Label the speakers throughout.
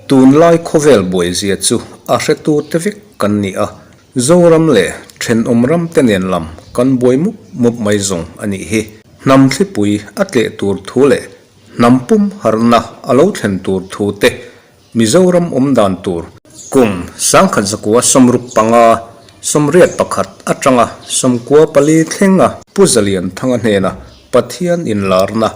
Speaker 1: Tunlai khawvel buaizia chu a hretu te vek kan ni a, Zoram leh thenawm ram te nen lam kan buai mup mup mai zawng a nih hi. Hnam thlipui a tleh tur thu leh hnam pum harhna a lo thlen tur thu te Mizoram awm dan tur kum 1965 81 atanga 94 thlenga Pu Zalianthanga hnena Pathian inlarna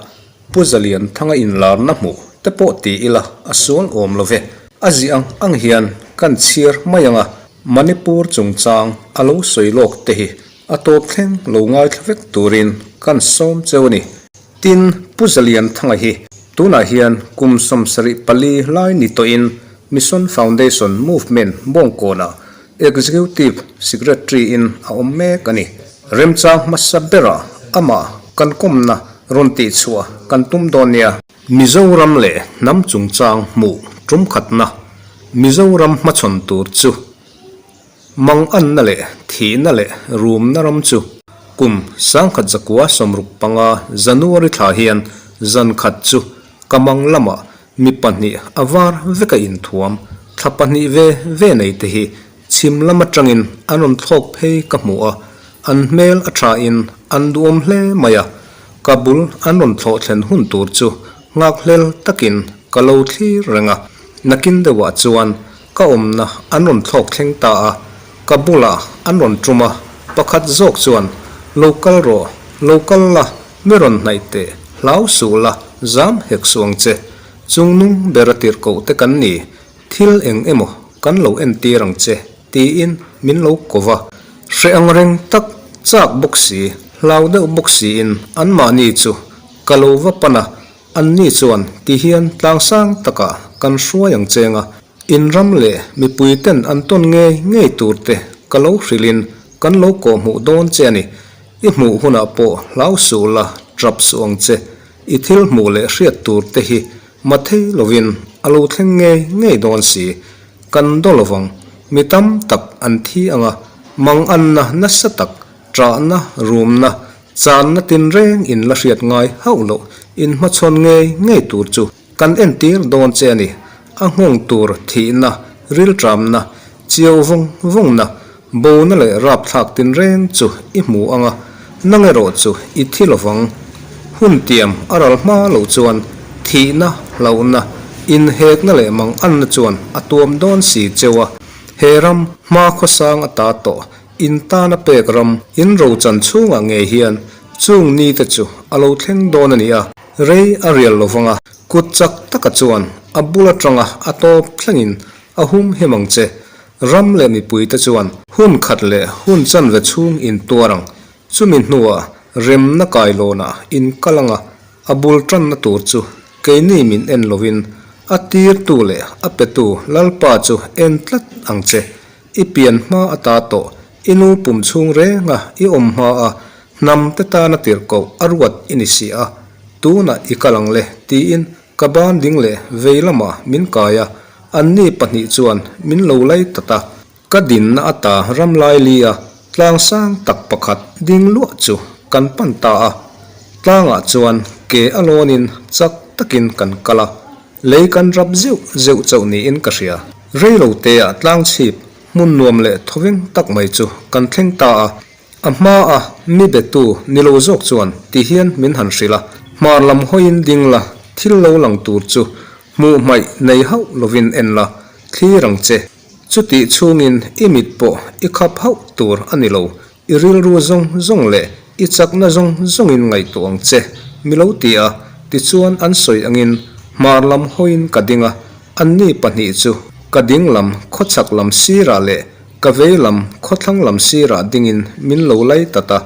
Speaker 1: Pu Zalianthanga inlarna hmuh te pawh ti ila a sual awm lo ve. A ziah ang ang hian kan chhiar mai ang a, Manipur chungchang a lo sawi lawk te hi a tawp thleng lo ngaithla vek turin kan sawm cheu a ni. Tin, Pu Zalianthanga hi tunah hian kum 74 lai ni tawhin Mission Foundation Movement Bawngkawnah Executive Secretary in a awm mek a ni. Remchang hmasa berah amah kan kawmna rawn tihchhuah kan tum dawn nia. Mizoram leh hnam chungchang hmuh tum khatna Mizoram hmachhawn tur chu Manganna leh thihna leh rumna ram chu kum 1965 January thla hian zan khat chu Kamang lamah Mi pahnih a var veka inthuam, thla pahnih ve ve nei te hi chhim lam atangin an rawn thlawk phei ka hmu a, an hmel a tha in an duhawm hle mai a, ka bul an rawn thlawh thlen hun tur chu nghakhlel takin ka lo thlir reng a, nakin deuhah chuan ka awmna an rawn thlawk thleng ta a, ka bulah an rawn tum a, pakhat zawk chuan lo kal rawh, lo kal la, Mi rawn hnaih teh, hlau suh la, zam hek suh ang che. Chungnung ber a tirhkoh te kan ni, thil eng emaw kan lo entir ang che, tiin min lo ko va. Hreh ang reng tak, chak bawk si, hlau deuh bawk siin anmahni chu ka lo va pan a, anni chuan tihian tlangsang takah kan hruai ang cheng a, in ram leh mipui ten an tawn ngei ngei tur te ka lo hrilhin kan lo kawhhmuh dawn che a ni. I hmuh hunah pawh hlau suh la, trap suh ang che. I thil hmuh leh hriat tur te hi ma thei lovin a lo thleng ngei ngei dawn si. Kan daw lovang, mi tam tak an thi ang a, manganna nasa tak, ṭahna, rumna, channa tinreng in la hriat ngai hauh loh in hmachhawn ngei ngei tur chu kan entir dawn che a ni. A nghawng tur thihna, rilṭamna, chiau vawng vawngna, Bona leh rapthlak tinreng chu i hmu ang a, nang erawh chu i thi lovang. Hun tiam a ral hma loh chuan thihna, hlauhna, inhekna leh manganna chuan a tuam dawn si cheu a. He ram, hma khawsang a ta tawh, in tana pek ram, in rochan chhungah ngei hian chung ni te chu a lo thleng dawn a ni a, rei a rial lovang a, kut chak taka chuan a bul atanga a tawp thlengin a hum hem ang che. Ram leh mipuite chuan hun khat leh hun chanve chhung in tuar ang. Chumi hnuah remna kailawnah in kal anga a bul tanna tur chu keini min en lovin a tirtu leh a petu Lalpa chu en tlat ang che. I pian hma ata tawh i nu pum chhung renga i awm hma a hnam te tana tirhkoh a ruat i ni si a, tunah i kal ang le tiin Ka ban ding leh vei lamah min kai a, anni pahnih chuan min lo lai tat a. Ka dinna ata ram lai li a tlang sang tak pakhat ding luah chu kan pan ta a. Tlangah chuan ke a lawnin chak takin kan kal a, lei kan rap zeuh zeuh chauh niin ka hria. Rei lo teah tlang chhip hmun nuam leh thawveng tak mai chu kan thleng ta a. A hma a mi betu ni lo zawk chuan ti hian min han hrilh a, hmar lam hawiin ding la, thil lo lang tur chu hmuh hmaih nei hauh lovin en la, thlir ang che. Chutih chhungin i mit pawh i khap hauh tur a ni lo, i rilru zawng zawng leh i chakna zawng zawngin ngaihtuah ang che, mi lo ti a, tichuan an sawi angin hmar lam hawiin ka ding a, anni pahnih chu ka ding lam khawchhak lam sirah leh Ka vei lam khawthlang lam sirah dingin min lo lai tat a,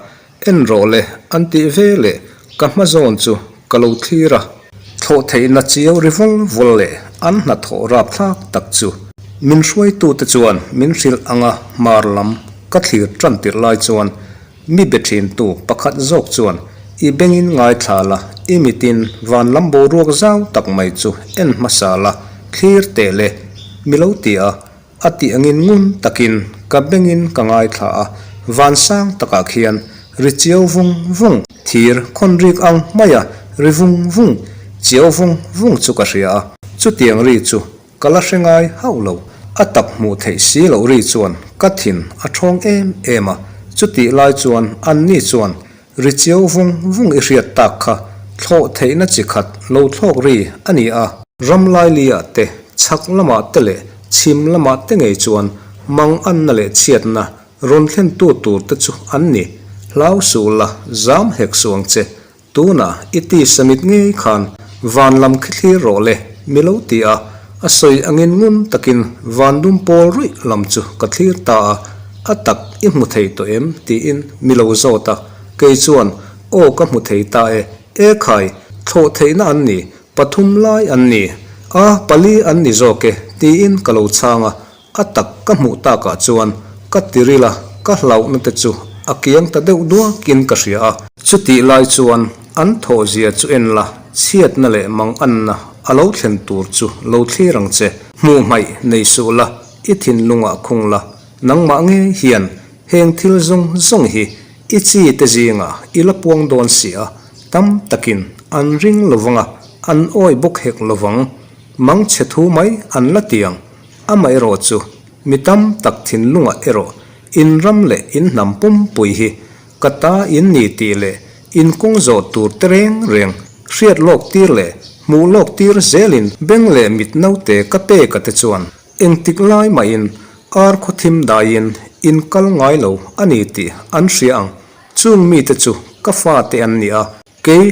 Speaker 1: en rawh le an tih ve leh ka hma zawn chu ka lo thlir a. Thlawh theihna chiau ri vawl vawl leh an hnathawh rapthlak tak chu. Min hruaitute chuan min hrilh anga hmar lam ka thlir tan tirh lai chuan mi be thintu pakhat zawk chuan i bengin ngaithla la, i mitin van lam boruak zau tak mai chu en hmasa la, thlir teh le mi lo ti a. A tih angin ngun takin ka bengin ka ngaithla a, vansang takah khian Ri chiau vung vung, thir khawn rik ang maia ri vung vung, chiau vung vung chu ka hria a. Chutiang ri chu ka la hre ngai hauh lo. A tak hmuh theih si loh ri chuan ka thin a thawng em em a. Chutih lai chuan anni chuan ri chiau vung vung i hriat tak kha thlawh theihna chi khat lo thlawk ri a ni a. Ram lailiah te, chhak lamah te leh chhim lamah te ngei chuan mang anna leh chhiatna Rawn thlentu tur te chu an ni. Hlau suh la, zam hek suh ang che. Tunah i tisa mit ngei khan van lam khi thlir rawh le, mi lo ti a. A sawi angin ngun takin van dum pawl ruih lam chu ka thlir ta a. A tak i hmu thei tawh em? tiin mi lo zawt a. Kei chuan, Aw ka hmu thei ta e. E khai, thlawh theihna an ni, pathum lai an ni. A, pali an ni zawk e, tiin ka lo chhang a. A tak ka hmuh takah chuan ka tiril a, ka hlauhna te chu a kiang ta deuh duakin ka hria a. Chutih lai chuan an thawhzia chu en la, chhiatna leh manganna a lo thlen tur chu lo thlir ang che. Hmuh hmaih nei suh la, i thinlungah khung la, nangmah ngei hian heng thil zawng zawng hi i chi te zingah i la puang dawn si a, tam takin an ring lovang a, an awi bawk hek lovang. Mangchhe thu mai an la ti ang. Amaherawh chu, mi tam tak thinlungah erawh in ram leh in hnam pumpui hi ka ta in ni tih leh in kawng zawh tur te reng reng hriat lawk tir leh hmuh lawk tir zelin beng leh mit naute ka pek a te chuan engtik lai mahin ar khaw thim daiin in kal ngai lo a ni tih an hria ang. Chung mite chu ka fate an ni a. Kei,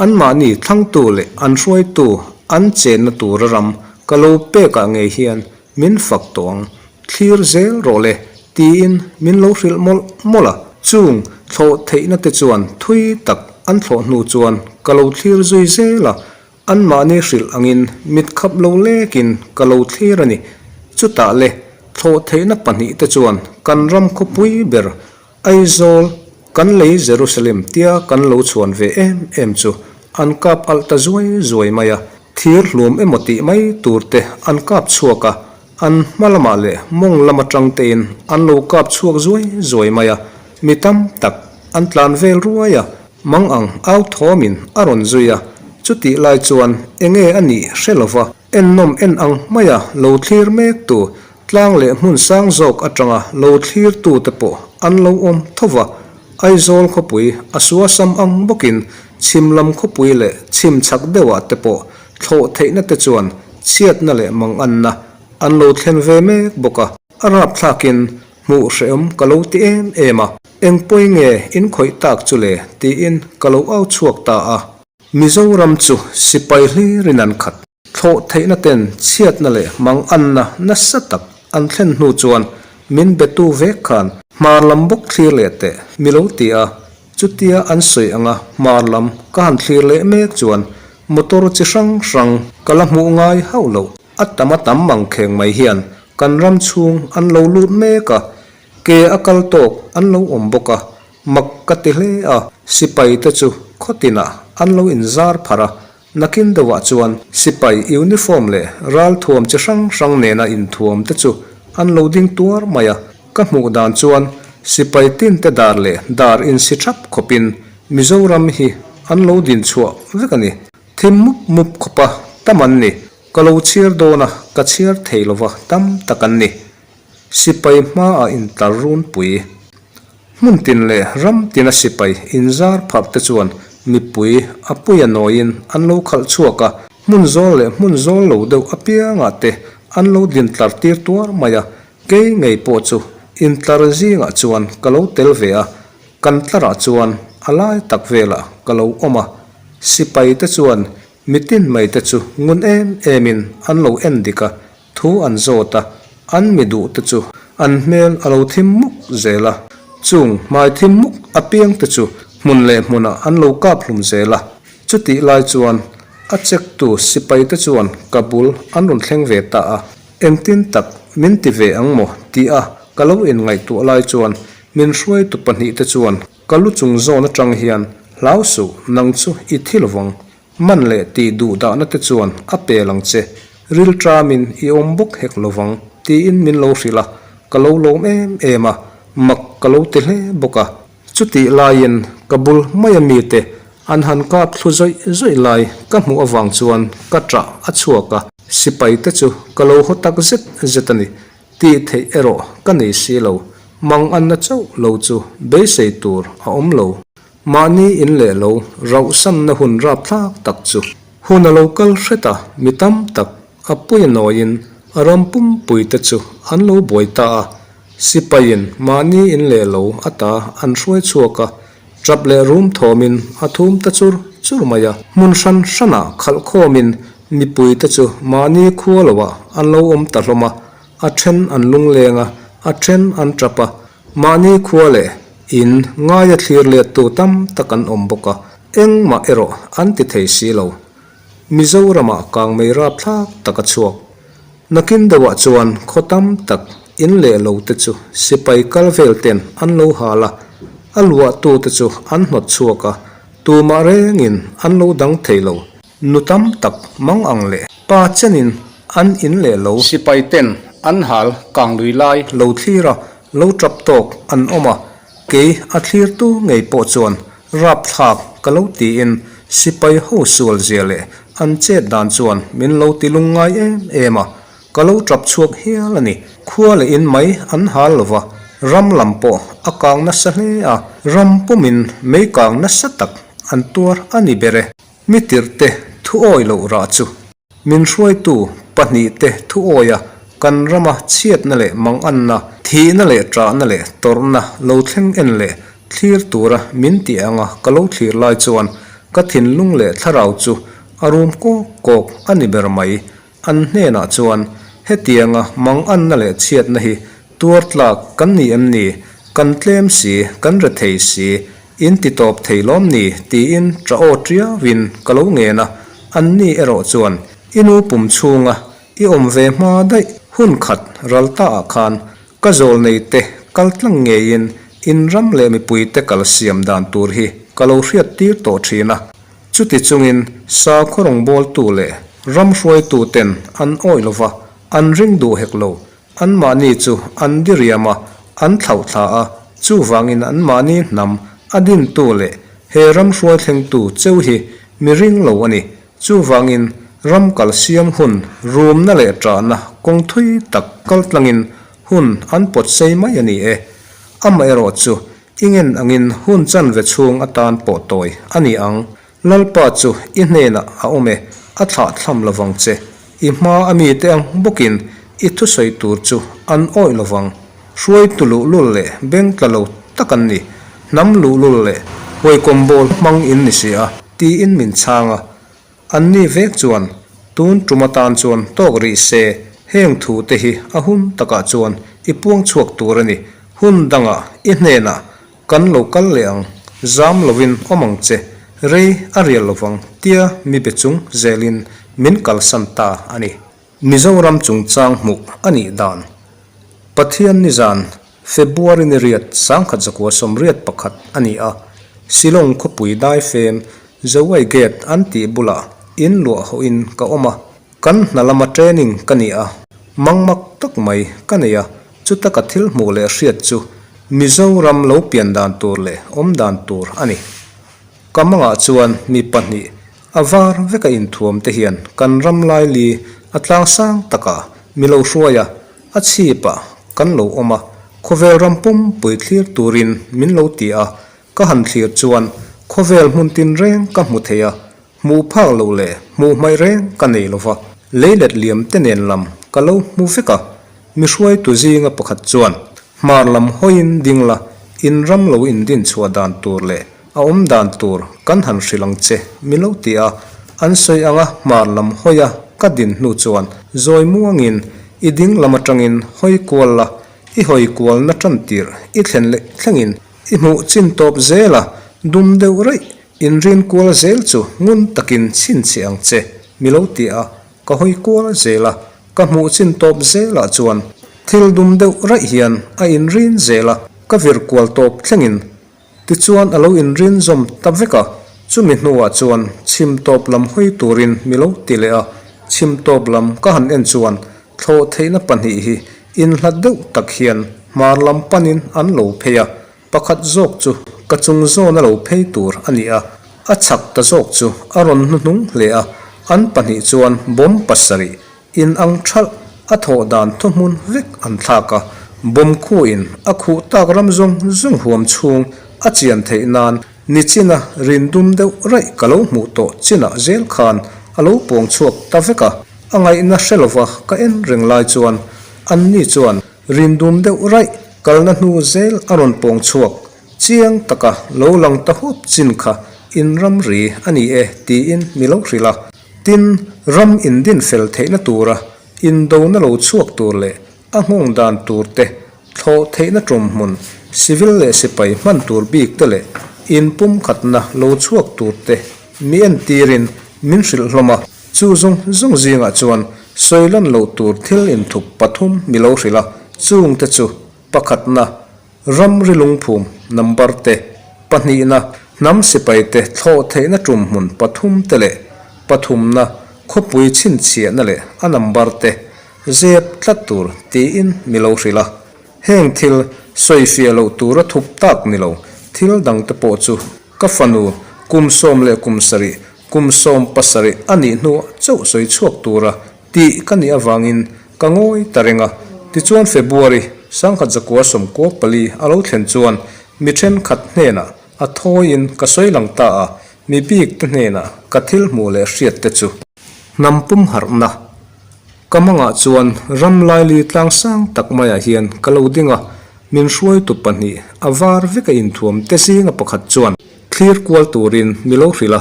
Speaker 1: anmahni thlangtu leh an hruaitu an chenna tura ram ka lo pekah ngei hian min fak tawh ang, thlir zel rawh le, tiin min lo hrilh mawlh mawlh a. Chung thlawh theihna te chuan thui tak an thlawh hnu chuan ka lo thlir zui zel a, anmahni hrilh angin mit khap lo lekin ka lo thlir a ni. Chutah le, thlawh theihna pahnihte chuan kan ram khawpui ber Aizawl, kan lei Jerusalem tia kan lo chhuan ve em em chu an kap alh ta zuai zuai mai a, thir hlum emaw tih mai tur te an kap chhuak a, an hma lamah leh mawng lam atang tein an lo kap chhuak zuai zuai mai a, mi tam tak an tlan vel ruai a, mang ang au thawmin a rawn zui a, chutih lai chuan enge a nih hre lova ennawm en ang maia lo thlir mek tu Tlang leh hmun sang zawk atanga lo thlirtute pawh an lo awm tho va, Aizawl khawpui a suasam ang bawkin chhim lam khawpui leh chhim chhak deuhah te pawh thlawh theihna te chuan chhiatna leh manganna an lo thlen ve mek bawk a. A rapthlakin hmuh hrehawm ka lo ti em em a, eng pawi nge in khawih tak chu le tiin ka lo au chhuak ta a. Mizoram chu sipai hlirin an khat. Thlawh theihna ten chhiatna leh manganna nasa tak an thlen hnu chuan min betu vek khan hmar lam bawk thlir leh teh mi lo ti a, chutia an sawi anga hmar lam ka han thlir leh mek chuan motor chi hrang hrang ka la hmuh ngai hauh loh a tam a tam mangkheng mai hian kan ram chhung an lo lut mek a, ke a kal tawk an lo awm bawk a, mak ka ti hle a, sipai te chu khaw tinah an lo inzar pharh a, Nakin deuhah chuan sipai uniform leh ralthuam chi hrang hrang nena inthuam te chu an lo ding tuar mai a, ka hmuh dan chuan sipai tinte dar leh dar insi thap khawpin Mizoram hi an lo din chhuah vek a ni. Thim mup mup khawpa tam an ni. Ka lo chhiar dawn a, ka chhiar thei lova tam tak an ni. Sipai hmaah intlar runpui. Hmun tin leh ram tina sipai inzar pharh te chuan mipui a puia nawiin an lo khalh chhuak a, hmun zawl leh hmun zawl lo deuh apiangah te an lo din tlar tir tuar mai a, kei ngei pawh chu intlar zingah chuan ka lo tel ve a, kan tlarah chuan a lai tak velah ka lo awm a, sipai te chuan mitin mai te chu ngun em emin an lo en dik a, Thu an zawt a, an mi duh te chu an hmel a lo thim muk zel a, chung hmai thim muk apiang te chu hmun leh hmunah an lo kap hlum zel a. Chutih lai chuan a check tu sipai te chuan ka bul an rawn thleng ve ta a, engtin tak min ti ve ang maw tih a ka lo inngaihtuah lai chuan min hruaitu pahnihte chuan ka lu chung zawn atang hian hlau suh nang chu i thi lovang Man leh tih duh dahna te chuan a pel ang che, ril tramin i awm bawk hek lovang tiin min lo hrilh a, ka lo lawm em em a, mak ka lo ti hle bawk a. Chutih laiin ka bul maia mite an han kap thlu zawih zawih lai ka hmuh avang chuan ka ṭah a chhuak a. Sipai te chu ka lo haw tak zet zet a ni. Tih theih erawh ka nei si lo. Mang anna chauh lo chu beisei tur a awm lo. Mahni in leh lo rauhsanna hun rapthlak tak chu hun a lo kal hret a, mi tam tak a pui nawiin a ram pumpui te chu an lo buai ta a. Sipaiin mahni in leh lo ata an hruai chhuak a, tap leh rum thawmin a thum ta chur chur mai a. Hmun hran hranah khalh khawmin mipui te chu mahni khua loah an lo awm ta hlawm a, a then an lungleng a, a then an tap a, mahni khua leh in ngaia thlir lettu tam tak an awm bawk a, engmah erawh an ti thei si lo. Mizoramah kangmei rapthlak tak a chhuak. Nakin deuhah chuan khaw tam tak in leh lo te chu sipai kal vel ten an lo hal a, a luahtu te chu an hnawt chhuak a, tumah rengin an lo dang thei lo. Nu tam tak mang ang leh pa chenin an in leh lo. Sipai ten an hal kang lui lai lo thlir a, lo tap tawk an awm a, kei a thlirtu ngei pawh chuan Rapthlak ka lo tiin sipai ho sual zia leh an chet dan chuan min lo ti lungngai em em a, ka lo tap chhuak hial a ni. Khua leh in mai an hal lo va, ram lam pawh a kang nasa hle a, ram pumin mei kang nasa tak an tuar a ni ber e. Mi tirhte thu awi loh rah chu. Min hruaitu pahnihte thu awia kan rama chhiatna leh manganna, thihna leh ṭahna leh tawrhna lo thleng en leh thlir tura min tih anga ka lo thlir lai chuan ka thinlung leh thlarau chu a rum kawk kawk a ni ber mai. An hnenah chuan hetianga manganna leh chhiatna hi tuar tlak kan ni em ni? Kan tlem si, kan rethei si, In ti tawp thei lawm ni? tiin ṭah aw ṭiauin ka lo ngen a, anni erawh chuan i nu pum chhunga i awm ve hma daih hun khat ral ta ah khan ka zawl nei te kal tlang ngeiin in ram leh mipui te kal siam dan tur hi ka lo hriat tir tawh ṭhin a. Chuti chungin sakhaw rawngbawltu leh ram hruaitu ten an awih lova an ring duh hek lo Anmahni chu an diriam a, an thlauh thla a, chuvangin anmahni hnam a dintu leh he ram hruai thlengtu cheu hi mi ring lo a ni. Chuvangin ram kal siam hun rumna leh ṭahna kawng thui tak kal tlangin hun an pawt sei mai a ni e. Amaherawh chu i ngen angin hun chanve chhung atan pawh tawi a ni ang. Lalpa chu i hnenah a awm e, a thlah thlam lovang che. I hma a mite ang bawkin i thusawi tur chu an awih lovang. Hruaitu luhlul leh beng tla lo tak an ni, hnam luhlul leh huaikawm bawl hmang in ni si a, tiin min chhang a. Anni vek chuan, Tun tum atan chuan tawk rih se, heng thu te hi a hun takah chuan i puang chhuak tur a ni, hun dangah i hnenah Kan lo kal leh ang, zam lovin awm ang che, rei a rial lovang tia mi be chung zelin min kalsan ta a ni. Mizoram chungchang hmuh a nih dan. Pathian nizan February ni riat 1981 a ni a, Shillong khawpui daifem Jowai Gate an tih bulah in luah hawhin ka awm a, Kan hna lama training ka ni a, mangmak tak mai ka nei a, chuta ka thil hmuh leh hriat chu Mizoram lo pian dan tur leh awm dan tur a ni. Ka mangah chuan mi pahnih a var veka inthuam te hian kan ram laili a tlang sang takah mi lo hruai a, a chhipah kan lo awm a, khawvel ram pumpui thlir turin min lo ti a, ka han thlir chuan khawvel hmun tinreng ka hmu thei a, Hmuh phak loh leh hmuh hmaih reng ka nei lo va, lei let liam te nen lam ka lo hmu vek a. Mi hruaitu zinga pakhat chuan, Hmar lam hawiin ding la, in ram lo in din chhuah dan tur leh a awm dan tur kan han hrilh ang che, mi lo ti a. An sawi anga hmar lam hawia ka din hnu chuan zawi muangin i ding lam atangin hawi kual la, i hawi kualna tan tirh i thlen leh thlengin i hmuh chin tawp zel a, dum deuh raih Inrin kual zel chu ngun takin chhinchhiah ang che, mi lo ti a, ka hawi kual zel a, ka hmuh chin tawp zelah chuan thil dum deuh raih hian a inrin zel a, ka vir kual tawp thlengin tichuan a lo inrin zawm ta vek a, chumi hnuah chuan chhim tawp lam hawi turin mi lo ti leh a, chhim tawp lam ka han en chuan thlawh theihna pahnih hi inhlat deuh tak hian hmar lam panin an lo phei a, Pakhat zawk chu ka chung zawn a lo phei tur a ni a, a chhak ta zawk chu a rawn hnuhnung hle a, an pahnih chuan bomb pasarih in ang thalh a thawh dan thuhmun vek an thlak a, bomb khuin a khuh tak ram zawng zawng huam chhung a chian theih nan Nichina rin dum deuh raih ka lo hmuh tawh chinah zel khan a lo pawng chhuak ta vek a, a ngaihna hre lova ka en reng lai chuan anni chuan rin dum deuh raih kalna hnu zel a rawn pawng chhuak chiang taka lo lang ta huap chin kha in ramri a ni e tiin mi lo hrilh a. Tin, ram indin fel theihna tura indona lo chhuak tur leh A nghawng dan tur te, thlawh theihna ṭawmhmun, civil leh sipai hman tur bik te leh inpumkhatna lo chhuak tur te mi entirin min hrilh hlawm a. Chu zawng zawng zingah chuan sawi lan loh tur thil inthup pathum mi lo hrilh a, chung te chu, pakhatna, ramri lungphum number te, pahnihna, hnam sipai te thlawh theihna ṭumhmun pathum te leh pathumna, khawpui chhinchhiahna leh a number te. Zep tlat tur tiin mi lo hrilh a, heng thil sawifiah loh tura thup tak ni lo thil dang te pawh chu ka fanu kum sawm leh kum sarih, kum sawm pasarih a nih hnuah chauh sawi chhuak tura tih ka nih avangin ka ngawi ta reng a. Tichuan February sangkhat zakua sawmkua pali a lo thlen chuan mi thenkhat hnenah a thawiin ka sawi lang ta a, mi bik te hnenah ka thil hmuh leh hriat te chu. Hnam pum harhna. Ka mangah chuan ram laili tlang sang tak maiah hian ka lo ding a, min hruaitu pahnih a var vek a inthuam te zinga pakhat chuan thlir kual turin mi lo hrilh a,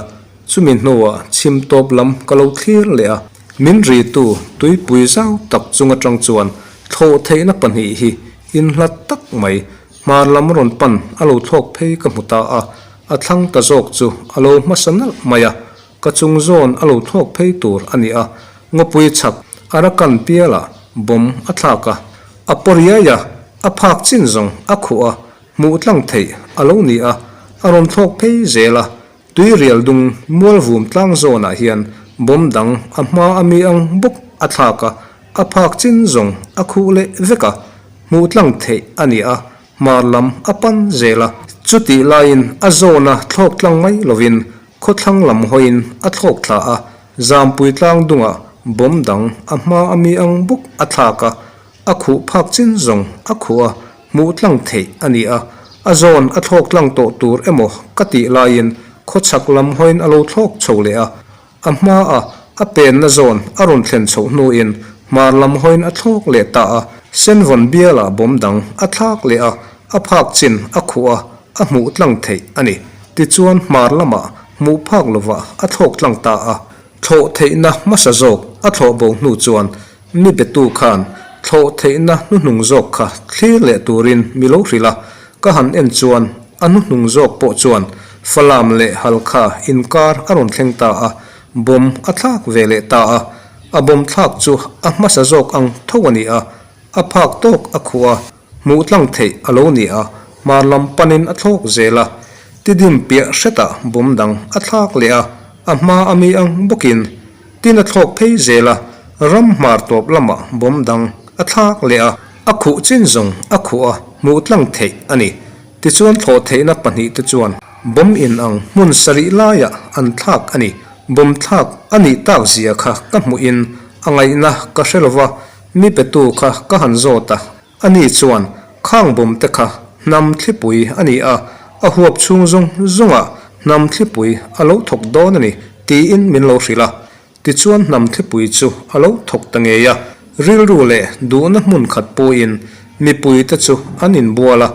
Speaker 1: chumi hnuah chhim tawp lam ka lo thlir leh a, min ritu tuipui zau tak chung atang chuan thlawh theihna pahnih hi inhlat tak mai hmar lam rawn pan a lo thlawk phei ka hmu ta a, a thlang ta zawk chu a lo hmasa nalh mai a. Ka chung zawn a lo thlawk phei tur a ni a, ngawpui chhak Arakan pialah bomb a thlak a, a paw riai a, a phak chin zawng a khuh a, hmuh tlang theih a lo ni a, a rawn thlawk phei zel a, tuirial dung mualvum tlang zawnah hian bomb dang a hma a mi ang bawk a thlak a, a phak chin zawng a khuh leh vek a, hmuh tlang theih a ni a, hmar lam a pan zel a, chutih laiin a zawna thlawk tlang mai lovin Khawthlang lam hawiin a thlawk thla a, Zampui tlang dungah bomb dang a hma a mi ang bawk a thlak a, a khuh phak chin zawng a khuh a, hmuh tlang theih a ni a, a zawn a thlawk tlang tawh tur emaw ka tih laiin khawchhak lam hawiin a lo thlawk chho leh a, a hma a a penna zawn a rawn thlen chhoh hnuin hmar lam hawiin a thlawk leh ta a, Senvawn bialah bomb dang a thlak leh a, a phak chin a khuh a, a hmuh tlang theih a ni. Tichuan hmar lamah hmuh phak lovah a thlawk tlang ta a, thlawh theihna hmasa zawk a thlawh bo hnu chuan mi betu khan thlawh theihna hnuhnung zawk kha thlir leh turin mi lo hrilh a, ka han en chuan a hnuhnung zawk pawh chuan Falam leh Halkha inkar a rawn thleng ta a, bomb a thlak ve leh ta a, a bomb thlak chu a hmasa zawk ang tho a ni a, a phak tawk a khuh a. Hmuh tlang theih a lo ni a, hmar lam panin a thlawk zel a, tidim piah hretah bawm dang a thlak leh a, a hma a mi ang bawkin tin a thlawk phei zel a, ram hmar tawp lamah bawm dang a thlak leh a, a khuh chin zawng a khuh a, hmuh tlang theih a ni. Tichuan thlawh theihna pahnih te chuan bawm in ang hmun sarih laiah an thlak a ni. Bawm thlak a nih tak zia kha ka hmuhin a ngaihna ka hre lova, mi petu kha ka han zawt a, Ani chuan, Khang bawm te kha hnam thlipui a ni a, a huap chhung zawng zawngah hnam thlipui a lo thawk dawn a ni, tiin min lo hrilh a. Tichuan hnam thlipui chu a lo thawk ta ngei a, rilru leh duhna hmun khat pawhin mipui te chu an inbual a,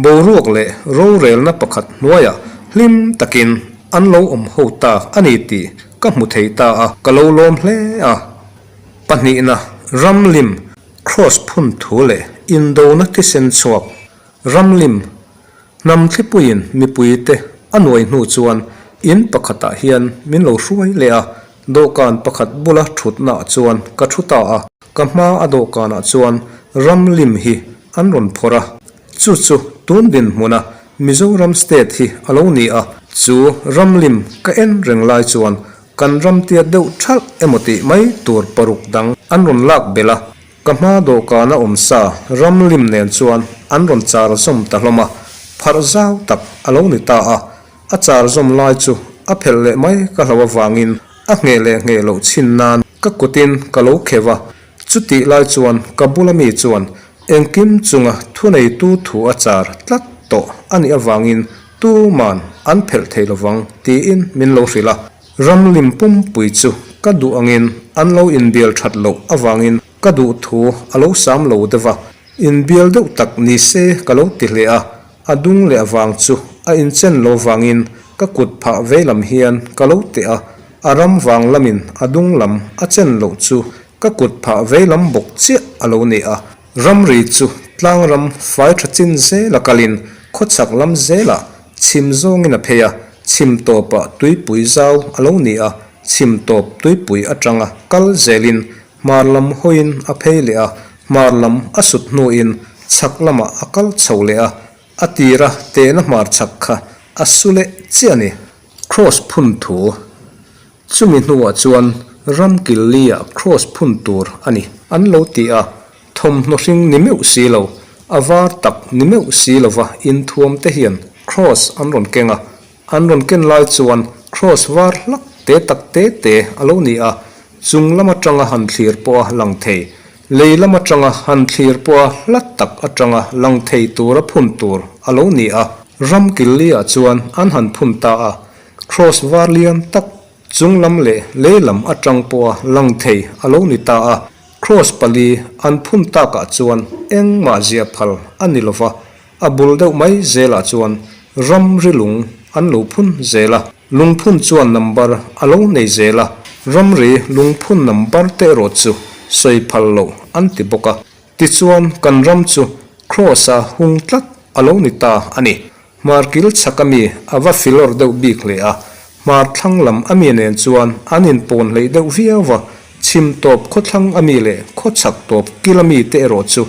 Speaker 1: boruak leh rorelna pakhat hnuaiah hlim takin an lo awm ho ta a ni tih ka hmu thei ta a, ka lo lawm hle a. Pahnihna, Ramlim Kraws phun thu leh indona thisen chhuak ramlim hnam thlipuiin mipuite a nuai hnu chuan in pakhatah hian min lo hruai leh a, dawhkan pakhat bula thutnaah chuan ka thu ta a, ka hma a dawhkanah chuan ramlim hi an rawn phawrh a, chu chu tun dinhmuna Mizoram state hi a lo ni a, chu ramlim ka en reng lai chuan Kan ram tiat deuh thalh emaw tih mai tur paruk dang an rawn lak belh a, ka hma dawhkana awm sa ram lim nen chuan an rawn char zawm ta hlawm a. Pharh zau tak a lo ni ta a, a char zawm lai chu a phelh leh mai ka hlo avangin a ngheh leh ngheh loh chhin nan ka kutin ka lo kheuh a. Chutih lai chuan ka bula mi chuan engkim chunga thuneitu thu a char tlat tawh a nih avangin tuman an phelh thei lovang tiin min lo hrilh a. Ramlim pumpui chu ka duh angin an lo inbial that loh avangin ka duh thu a lo sam lo deuh a, inbial deuh tak ni se ka lo ti hle a, a dung leh avang chu a inchen lo vangin ka kut phah vei lam hian ka lo teh a, a ram vang lamin a dung lam a chen loh chu ka kut phah vei lam bawk chiah a lo ni a. Ramri chu tlangram fai tha chin zela kalin khawchhak lam zelah chhim zawngin a phei a, chhim tawpah tuipui zau a lo ni a, chhim tawp tuipui atanga kal zelin hmar lam hawiin a phei leh a, hmar lam a sut hnuin chhak lamah a kal chho leh a, a tira tehna hmar chhak kha a su leh chiah a ni. Kraws phun thu. Chumi hnuah chuan ram kil li-ah kraws phun tur a ni an lo ti a, thawmhnaw hring ni meuh si lo, a var tak ni meuh si lova inthuam te hian kraws an rawn keng a, an rawn ken lai chuan kraws var hlak te tak te te a lo ni a, chung lam atanga han thlir pawha lang thei, lei lam atanga han thlir pawha hla tak atanga lang thei tura phun tur a lo ni a, ram kil li-ah chuan an han phun ta a. Kraws var lian tak chung lam leh lei lam atang pawha lang thei a lo ni ta a, kraws pali an phun takah chuan engmah ziah phal a ni lova, a bul deuh mai zelah chuan ramri lung an lo phun zel a, lungphun chuan number a lo nei zel a, ramri lungphun number te erawh chu sawi phal loh an ti bawk a, tichuan kan ram chu kraws a hung tlat a lo ni ta a ni. Hmar kil chhak ami a va filawr deuh bik hle a, hmar thlang lam ami nen chuan an inpawn hleih deuh viau va, chhim tawp khawthlang ami leh khawchhak tawp kil ami te erawh chu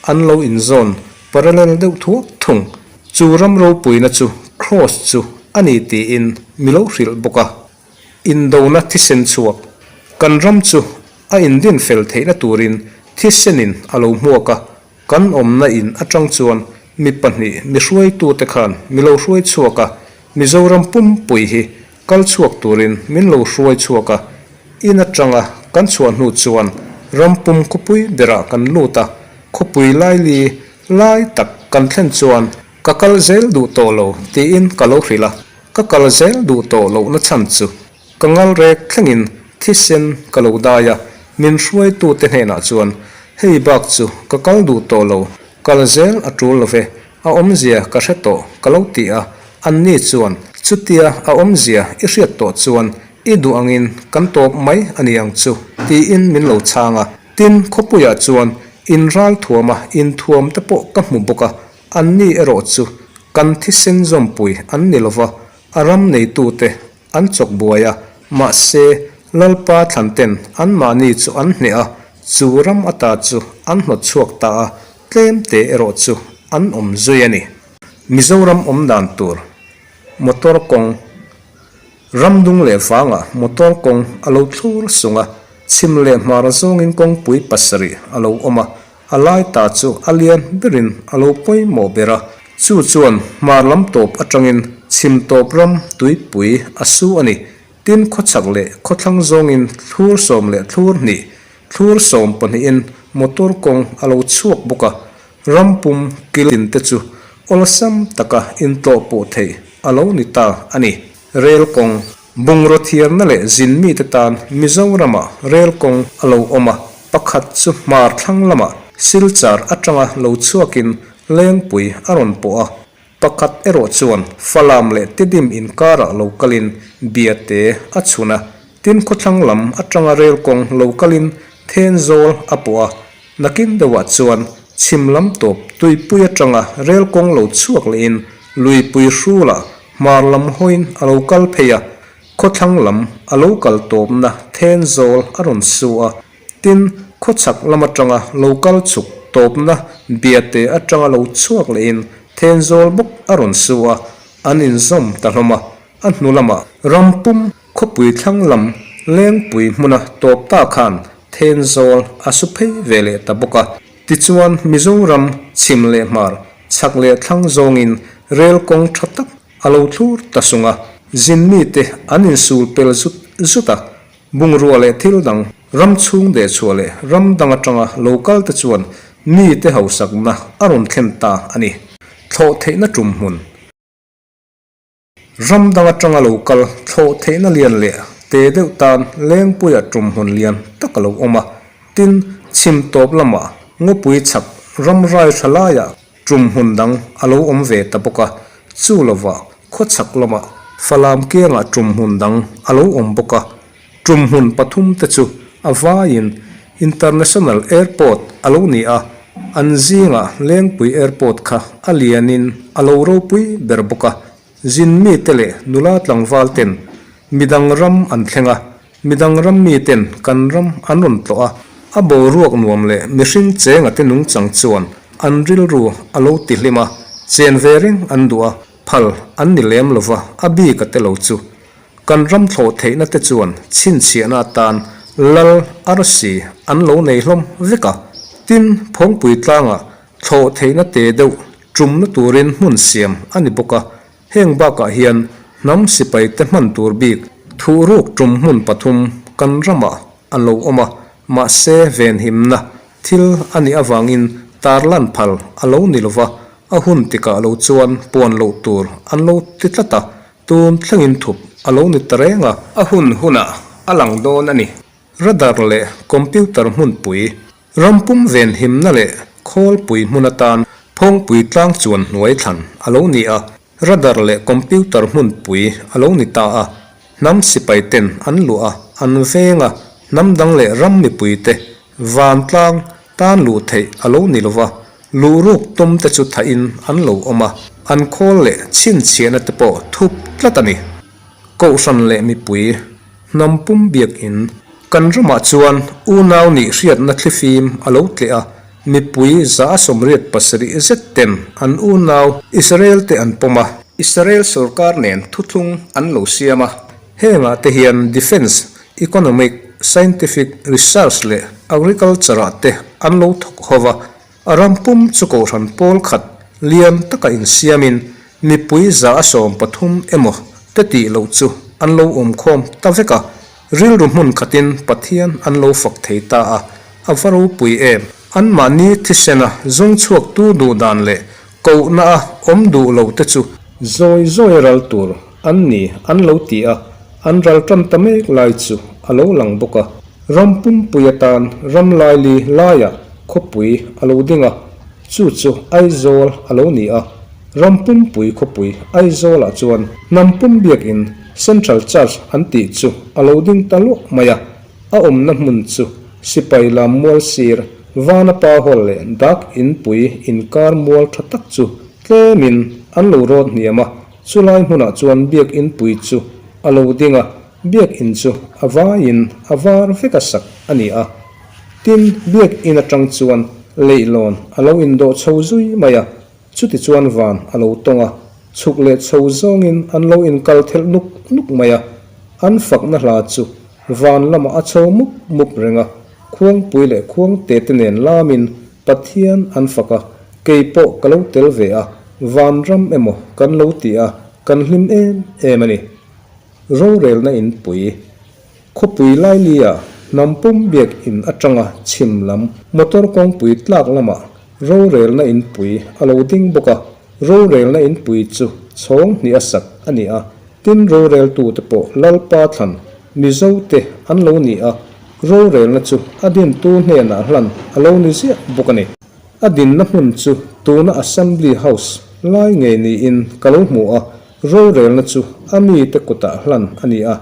Speaker 1: an lo inzawn parallel deuh thuak thung. Chu ram ropuina chu Kraws chu a ni tiin mi lo hrilh bawk a. Indona thisen chhuak kan ram chu a indin fel theihna turin thisenin a lo hmuak a, Kan awmna in atang chuan mi pahnih mi hruaitute khan mi lo hruai chhuak a, Mizoram pumpui hi kal chhuak turin min lo hruai chhuak a, in atanga kan chhuah hnu chuan ram pum khawpui berah kan lut a, khawpui laili lai tak kan thlen chuan ka kal zel duh tawh lo tiin ka lo hrilh a, ka kal zel duh tawh lohna chhan chu Ka ngal rek thlengin thisen ka lo dai a, min hruaitute hnenah chuan, Hei bak chu ka kal duh tawh lo, kal zel a tul lo ve, a awmzia ka hre tawh ka lo ti a, anni chuan, Chutia a awmzia i hriat tawh chuan i duh angin kan tawp mai a ni ang chu, tiin min lo chhang a. Tin, khawpuiah chuan inral thuama inthuam te pawh ka hmu bawk a, anni erawh chu kan thisen zawmpui an ni lo va, a ram neitute An chawk buai a, mahse, Lalpa thlanten anmahni chu an hneh a, chu ram ata chu an hnawt chhuak ta a, tlem te erawh chu an awm zui a ni. Mizoram awm dan tur, Motor kawng, Ram dung leh vangah motor kawng a lo thlur sung a, chhim leh hmar zawngin kawngpui pasarih a lo awm a, A lai ta chu a lian berin a lo pawimawh ber a, chu chuan hmar lam tawp atangin chhim tawp ram tuipui a su a ni. Tin, khawchhak leh khawthlang zawngin thlur sawm leh thlur hnih, thlur sawm pahnihin motor kawng a lo chhuak bawk a, ram pum kil tin te chu awlsam taka intlawh pawh theih a lo ni ta a ni. Rel kawng. Bungraw thiarna leh zin mite tan Mizoramah rel kawng a lo awm a, pakhat chu hmar thlang lamah Silchar atanga lo chhuakin Lengpui a rawn pawh a, pakhat erawh chuan Falam leh Tidim inkarah lo kalin Biate a chhun a, tin khawthlang lam atanga rel kawng lo kalin Thenzawl a pawh a, nakin deuhah chuan chhim lam tawp tuipui atanga rel kawng lo chhuak lehin Luipui hrulah Hmar lam hawiin a lo kal phei a, khawthlang lam a lo kal tawpna Thenzawl a rawn su a, tin, khawchhak lam atanga lo kal chhuk tawpna Biate atanga lo chhuak lehin Thenzawl bawk a rawn su a, an inzawm ta hlawm a, a hnu lamah ram pum khawpui thlang lam Lengpui hmuna tawp ta khan Thenzawl a su phei ve leh ta bawk a. Tichuan, Mizoram chhim leh hmar, chhak leh thlang zawngin Rel kawng tha tak a lo thlur ta sung a, zin mite an insul pel zut zut a, bungrua leh thil dang, ram chhung dehchhuah leh ram dang atanga lo kal te chuan mite hausakna a rawn thlen ta a ni. Thlawh theihna tum hmun. Ram dang atanga lo kal thlawh theihna lian leh te deuh tan Lengpuia tum hmun lian tak a lo awm a, tin, chhim tawp lamah ngawpui chhak ram rai tha laiah tum hmun dang a lo awm ve ta bawk a, chu lovah khawchhak lamah Falam kiangah tum hmun dang a lo awm bawk a, Tum hmun pathum te chu a vaiin International Airport a lo ni a, an zingah Lengpui Airport kha a lianin a lo ropui ber bawk a. Zin mite leh nula tlangval ten midang ram an thleng a, midang ram miten kan ram an rawn tlawh a, a boruak nuam leh mihring chenga te nungchang chuan an rilru a lo tihlim a, chen ve reng an duh a, phal an ni lem lova a bik a te lo chu. Kan ram thlawh theihna te chuan chhinchhiahna atan lal arsi an lo nei hlawm vek a. Tin, Phawngpui tlangah thlawh theihna te deuh tumna turin hmun siam a ni bawk a. Heng bakah hian hnam sipai te hman tur bik thuhruk tum hmun pathum kan ramah a lo awm a, mahse venhimna thil a nih avangin tarlan phal a lo ni lova, a hun tikah lo chuan puan loh tur an lo ti tlat a. Tun thlengin thup a lo ni ta reng a. A hun hunah a lang dawn a ni. Radar leh computer hmunpui, rampum venhimna leh khawlpui hmun atan phawngpui tlang chuan hnuai thlan a lo ni a, radar leh computer hmunpui a lo ni ta a. Hnam sipai ten an luah a, an veng a, hnam dang leh ram mipui te vantlang tan luh theih a lo ni lo va, Luhruk tum te chu thahin an lo awm a, an khawl leh chhinchhiahna te pawh thup tlat a ni. Kohhran leh mipui, hnam pum biakin, kan ramah chuan unau nih hriatna thlifim a lo tleh a, mipui 187 zet ten an unau Israel te an pawm a, Israel sorkar nen thuthlung an lo siam a, hengah te hian defence, economic, scientific research leh agriculture ah te an lo thawk ho va, A ram pum chu kohhran pawl khat lian taka insiamin mipui 130 emaw te tih loh chu an lo awm khawm ta vek a, rilru hmun khatin Pathian an lo fak thei ta a, a va ropui em! Anmahni thisena zawng chhuaktu duh dan leh kohna a awm duh lo te chu zawi zawi ral tur an ni an lo ti a, an ral tan ta mek lai chu a lo lang bawk a. Ram pumpui atan ram laili laiah khawpui a lo ding a, chu chu Aizawl a lo ni a. Ram pumpui khawpui Aizawlah chuan hnam pum biakin Central Church an tih chu a lo ding ta luah mai a. A awmna hmun chu Sipai lam mual sir, Vanapa Hall leh Dak Inpui inkar mual tha tak chu tlemin an lo rawt hniam a, chulai hmunah chuan biakinpui chu a lo ding a. Biakinn chu a vaiin a var vek a sak a ni a, tin, biakinn atang chuan leihlawn a lo indawh chho zui mai a, chutichuan van a lo tawng a, chhuk leh chho zawngin an lo inkal thelh nuk nuk mai a, an fakna hla chu van lamah a chho mup mup reng a, khuangpui leh khuangte te nen lamin Pathian an fak a, kei pawh ka lo tel ve a, vanram emaw kan lo ti a, kan hlim em em a ni. Rorelna inpui, Khawpui Lailia hnam pum biak in atanga chhim lam motor kawngpui tlak lamah rorelna inpui a lo ding bawk a, rorelna inpui chu chhawng hnih a sak a ni a, tin roreltute pawh Lalpa thlan Mizote an lo ni a, rorelna chu a dintu hnenah hlan a lo ni ziah bawk a ni. A dinna hmun chu tuna Assembly House lai ngei niin ka lo hmu a, Rorelna chu a mite kutah hlan a ni a,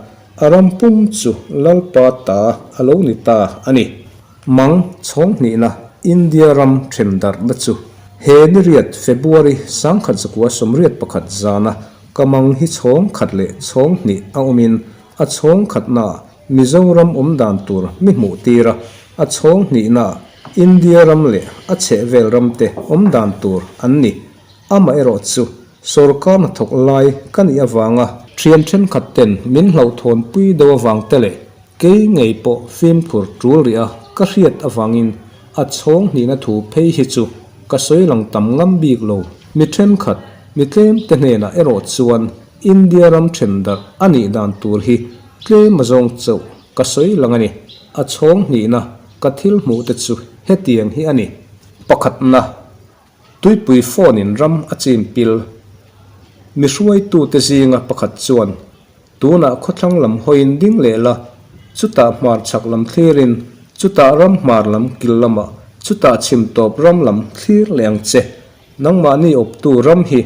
Speaker 1: a ram pum chu Lalpa ta a lo ni ta a ni. Mang chhawng hnihna India ram then darhna chu he niriat February 1981 zana ka mang hi chhawng khat leh chhawng hnih a awmin a chhawng khatnaah Mizoram awm dan tur mi hmuh tir a, a chhawng hnihnaah India ram leh a chhehvel ramte awm dan tur an ni. Amaherawh chu Sawrkar hnathawk lai ka nih avanga thian thenkhat ten min hlauhthawn pui deuh avang te leh kei ngei pawh fimkhur tul rih a ka hriat avangin a chhawng hnihna thu phei hi chu ka sawi lang tam ngam bik lo. Mi thenkhat. Mi tlemte hnenah erawh chuan India ram then darh a nih dan tur hi tlem azawng chauh ka sawi lang a ni. A chhawng hnihna ka thil hmuh te chu hetiang hi a ni. Pakhatna, Tuipui phone in ram a chim pil. Mi hruaitute zinga pakhat chuan tunah khawthlang lam hawiin ding leh la, chutah hmar chhak lam thlirin, chutah ram hmar lam kil lamah, chutah chhim tawp ram lam thlir leh ang che. Nangmahni awptu ram hi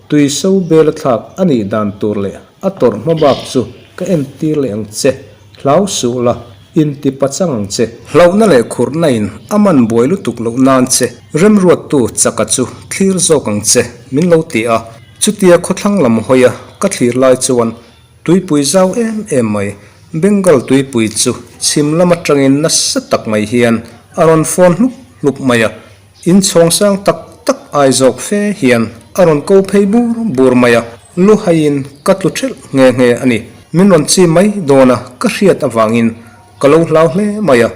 Speaker 1: tui so bela thlak a nih dan tur leh a tawrh hma bak chu ka entir leh ang che, hlau suh la, inti pachang ang che. Hlauhna leh khurhna in a man buai lutuk loh nan che, remruattu chaka chu thlir zawk ang che, min lo ti a. Chutia khawthlang lam hawia ka thlir lai chuan tuipui zau em em mai, Bengal tuipui chu chhim lam atangin nasa tak mai hian a rawn fawn hlup hlup mai a. In chhawng sang tak tak ai zawk fe hian a rawn ko phei bur bur mai a, lu haiin ka tlu thelh nghe nghe a ni. Min rawn chi mai dawn a ka hriat avangin ka lo hlau hle mai a,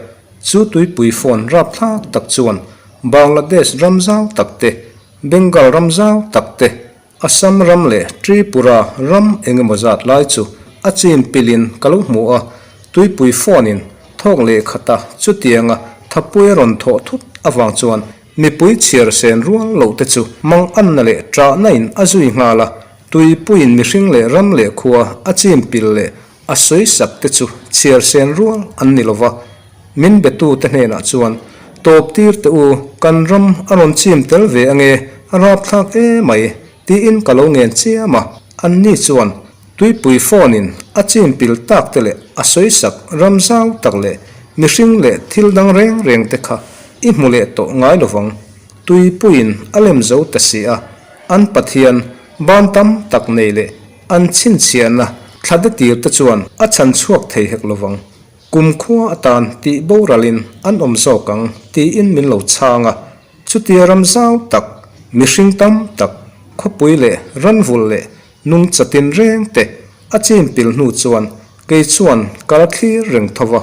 Speaker 1: chu tuipui phone rapthlak tak chuan Bangladesh ram zau tak te, Bengal ram zau tak te, Assam ram leh Tripura ram eng emaw zat lai chu a chin pilin ka lo hmu a, tuipui phone in thawk leh khat a, chutianga thapui a rawn thawh thut avang chuan mipui chhiar sen rual loh te chu mang anna leh ṭahna in a zui nghal a, tuipuiin mihring leh ram leh khua a chin pil leh a sawi sak te chu chhiar sen rual an ni lova, min betu te hnenah chuan, Tawp tir teh u, kan ram a rawn chim tel ve ange, a rapthlak e mai, tiin ka lo ngen chiam a. Anni chuan tuipui phone in a chim pil tak te leh a sawi sak ram zau tak leh mihring leh thil dang reng reng te kha i hmu leh tawh ngai lovang, tuipuiin a lem zo ta si a, an Pathian ban tam tak nei leh An chhinchhiahna thlade tir te chuan a chhan chhuak thei hek lovang. Kum khua atan tih boralin an awm zawk ang tiin min lo chhang a. Chutia ram zau tak, mihring tam tak, khawpui leh ranvulh leh nungcha tinreng te a chin pil hnu chuan kei chuan ka la thlir reng tho va.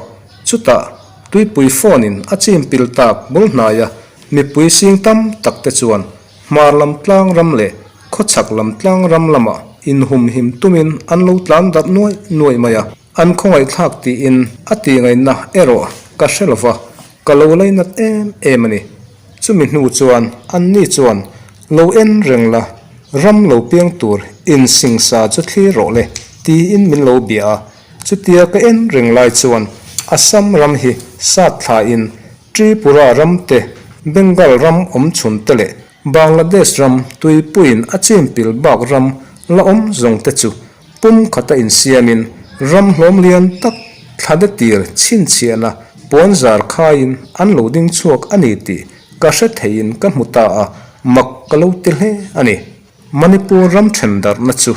Speaker 1: Chutah tuipui phone in a chin pil tak bul hnaia mipui sing tam tak te chuan Hmar lam tlang ram leh khawchhak lam tlang ram lamah inhumhim tumin an lo tlan darh nuaih nuaih mai a, an khawngaihthlak tiin a tihngaihna erawh ka hre lo va, ka lo lainat em em a ni. Chumi hnu chuan anni chuan lo en reng la, ram lo piang tur insingsa chu thlir rawh le tiin min lo bia a, chutia ka en reng lai chuan Assam ram hi sat thlain Tripura ram te, Bengal ram awm chhun te leh Bangladesh ram tuipuiin a chin pil bak ram la awm zawng te chu pum khata insiamin ram hlawm lian tak thlade tir chhinchhiahna puan zar khaiin an lo ding chhuak a ni tih ka hre theiin ka hmu ta a, mak ka lo ti hle a ni. Manipur ram then darhna chu